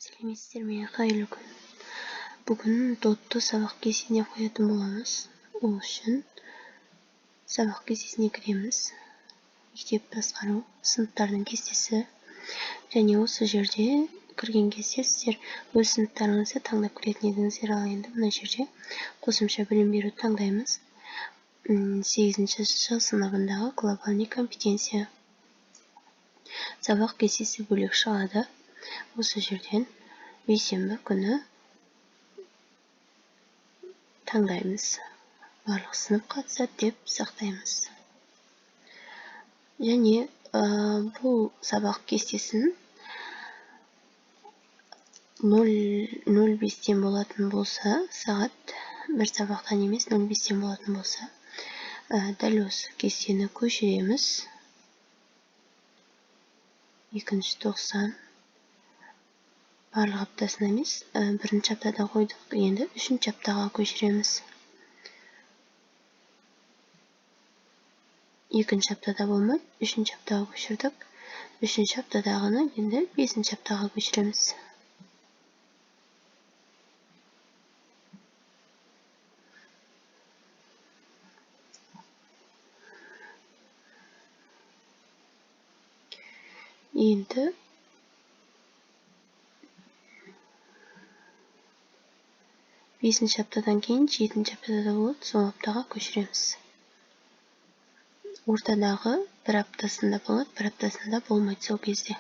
Сәлеметсіздер ме, қайырлы күн. Бүгін ДОТты сабақ кестесіне қоятын боламыз. Ол үшін сабақ кестесіне кіреміз. Мектеп басқару, сыныптардың кестесі. Және осы жерде кірген кезде сіздер өз сыныптарыңызды таңдап кіретін едіңіздер. Ал енді мына жерде қосымша білім беруді таңдаймыз. 8-ші сыныбындағы глобальный компетенция. Сабақ кестесі бөлек шығады. Осы жерден бейсенбі күні таңдаймыз. Барлық сынып қатысады деп сақтаймыз. Және бұл сабақ кестесін 0:05-тен болатын болса, сағат бір сабақтан емес 0:05-тен болатын болса, дәл осы кестені көшіреміз. 2-90 барлық аптасына емес, бірінші аптада қойдық, енді үшінші аптаға көшіреміз. Екінші аптада болмайды, үшінші аптаға көшірдік. Үшінші аптадағыны енді бесінші аптаға көшіреміз. Енді бесінші аптадан кейін жетінші аптада болады, сол аптаға көшіреміз. Ортадағы бір аптасында болады, бір аптасында болмайды сол кезде.